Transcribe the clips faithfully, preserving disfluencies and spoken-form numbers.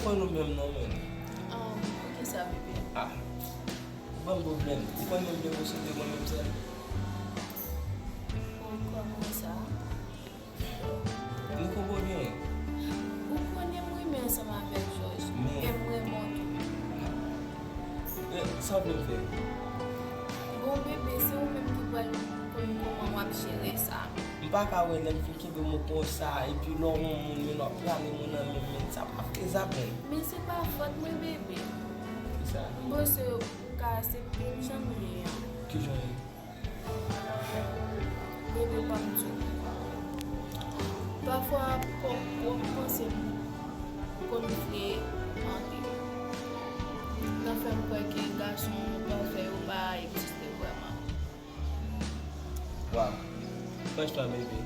Mwen nou menm non, men. Ah, poukisa, bebe? Ah, ou ban m pwoblèm. Ou konn menm de mo sou de mwen menm sèl. Bon, kòman sa? M konprann byen. Ou konnen m renmen ansanm avèk Jòj. Men. E m renmen w tou. Men, sa w vle m fè? Bon, bebe, se ou menm ki pral konn kòman w ap jere sa. M pa ka wè lè m fin kenbe mwen konsa, epi lè w wè yon moun, men w ap rale mwen nan men m, men sa pa fezab, men. Men se pa fòt mwen, bebe. Kisa? M panse ou ka aksepte m jan m ye an. Kijan w ye? Bebe, ban m di w. Pafwa, pwòp, pwòp panse m konn vre anpil. Nan fè m kwè ke gason pafè yo pa egziste vrèman. Waw. Franchman, bebe,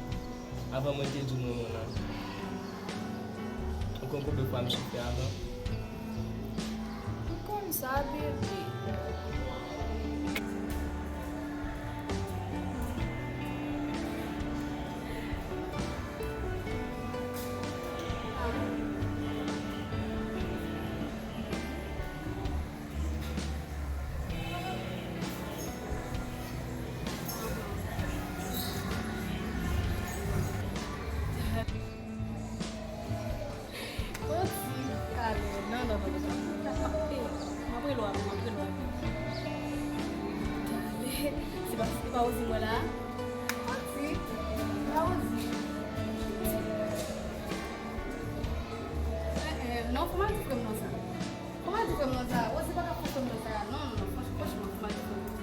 avan mwen te di w mwen renmen w lan, ou konn konbyen fwa m soufri avan? M konn sa, bebe. Manti, talè. Non, non, non, non, non. M ap rele w apre, m ap rele w apre. Talè. Se pa, se pa Rosie mwen la? Manti. Se pa Rosie. Eh, eh, non, fò m al di frè m nan sa. Kòman di frè m nan sa? Rosie pa ka fè frè m nan sa. Non, non, non, franch-, franchman, kòman di frè m nan sa?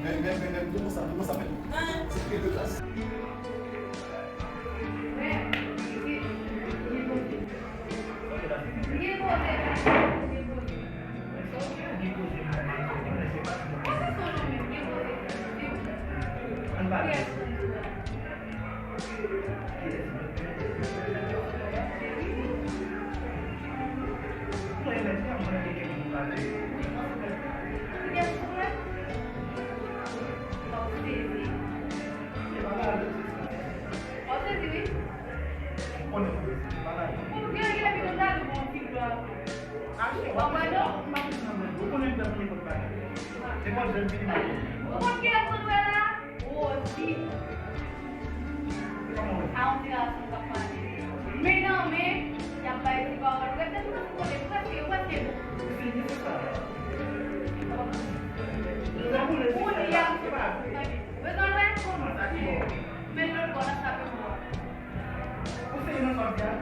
Men, men, men, men, kòman sa, kòman sa, men? Se pil de klas. Ou konnen pou yo se bagay. Ou gen, gen, gen, gen, gen, bon, ti dwa. Achte, w ap achte, w ap achte nan men. Ou konnen m te konn ekòl bagay. Se pa jèn fi m. Ou konn ki lè m konn wè la? Rosie. Kòman wè? A yon ti gason k ap pale. Men nan men, y ap bay ti pawòl. Ou gentan tou konnen prèske, prèske bon. Se ki se sa? Ou di a. Bezwen wè? Kòman sa ki bon? Men lòt bò nan sa ke mwen. Ou serye nan sa w di a?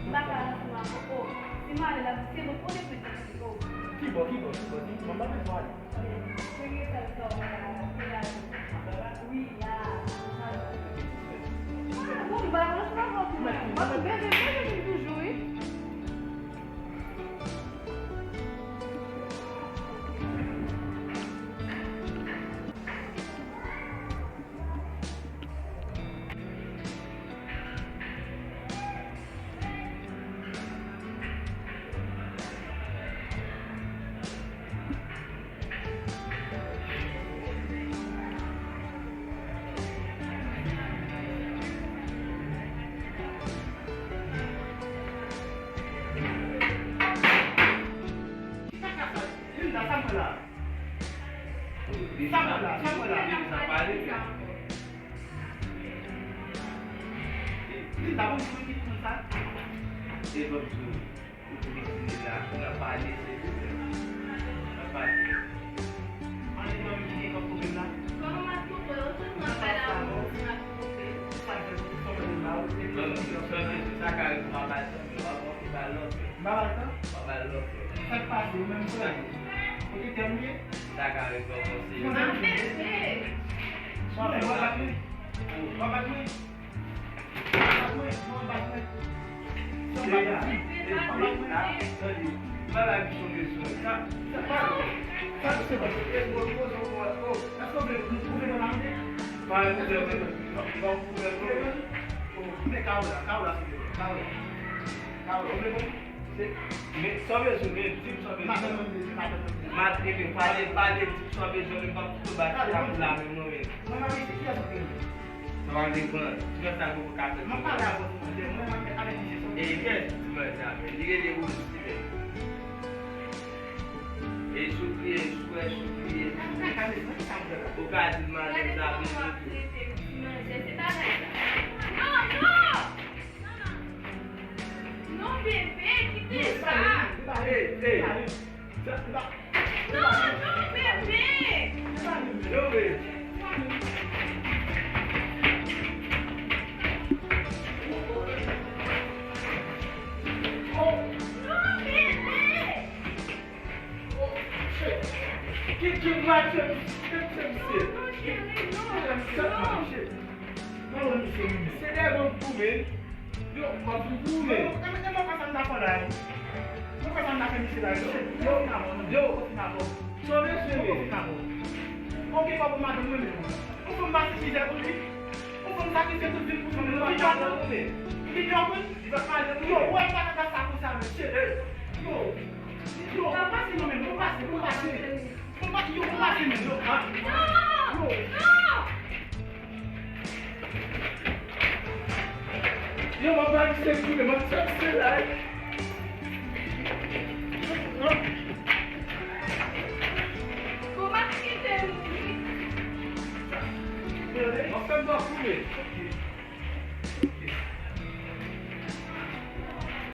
M pa ka rantre nan koko. Si m ale la, se bon, kote pou di koko. Ki bò, ki bò, ki bò, ki bò, m pa bezwen ale. Premye sèl sa w la, se la. Wi, la. Ah, bon, m pa rantre nan koko, mwen. Mwen, bebe, bebe, vin toujou, wi. Linda, sa m wè la? Sa m wè la? Sa m wè la? Linda, bon, pou ki konn sa? E bon, pou, pou ki konn la? N ap pale, silvouplè. N ap pale. Ann, li menm ki gen kòb pwoblèm la? Kòman m ap twonpe w? Ou tout nan fè la, ou di m ap twonpe. Sa k fè, sa k fè m ba ou? Sa k fè, sa k fè m ba ou? M pa ba l tan? M pa ba l tan. Sa k pase, ou menm frè? Ou te tèm li? Sa ka rekòmanse. Mwen menm. Mwen menm, w ap bat mwen? W ap bat mwen? W ap bat mwen? Non, w ap bat mwen? Si w ap bat mwen? Epi, a, tande, pa la ki son bezwen. Sa, sa, pa, sa, se pa, e, bon, bon, bon, bon, èske w vle, nou pwouve nou la mande? Pa, nou pwouve, nou pwouve, nou pwouve. Men Kaola, Kaola, se Kaola. Kaola, ou vle konn? Se, men, sa w bezwen, men, di m sa w bezwen. Madanm mwen, se madanm mwen. Madanm, pale, pale, di m sa w bezwen, men m p ap kite w ba ti la menm non, men. Mwen, mwen, se kiyès ou vle? Sa va depann. Ti mwen sa poko ka fè. Mwen pale avè w, mwen, mwen, mwen, avèk misye sou. E kiyès ti mwen sa, men? Li rele Rosie, men. E sou kriye, sou wè, sou kriye. Ou ka di l madanm sa vle di tou. Non, non! Non, bebe, kite sa! Hey, hey! Non, non, bebe! Yo, bebe! Non, bebe! Ki djòb mache misye, misye. Se dèyè ban m goumen. Yo, m ap vin goumen. Mwen, mwen, mwen, mwen, sa m ta fè la, wi. Mwen, sa m ta fè misye la, wi. Yo, yo, yo. Sove jwe. Ok, pa pou madanm mwen menm. Ou fè m pase mizè pou li. Ou fè m sakrifye tout vi m pou li. Ou ki djòb mwen? Ou ki djòb mwen? Li pa pale pou yo, wè, pa nan sa konsa, mesye. Yo, yo, pa pase non, men, pa pase, pa pase. Yo, pa, yo, pa pase, men, yo, ha? Yo. Yo, mwen pa misye goumen, mwen chèche la. Ou pa kite m. Mwen fè m bò goumen.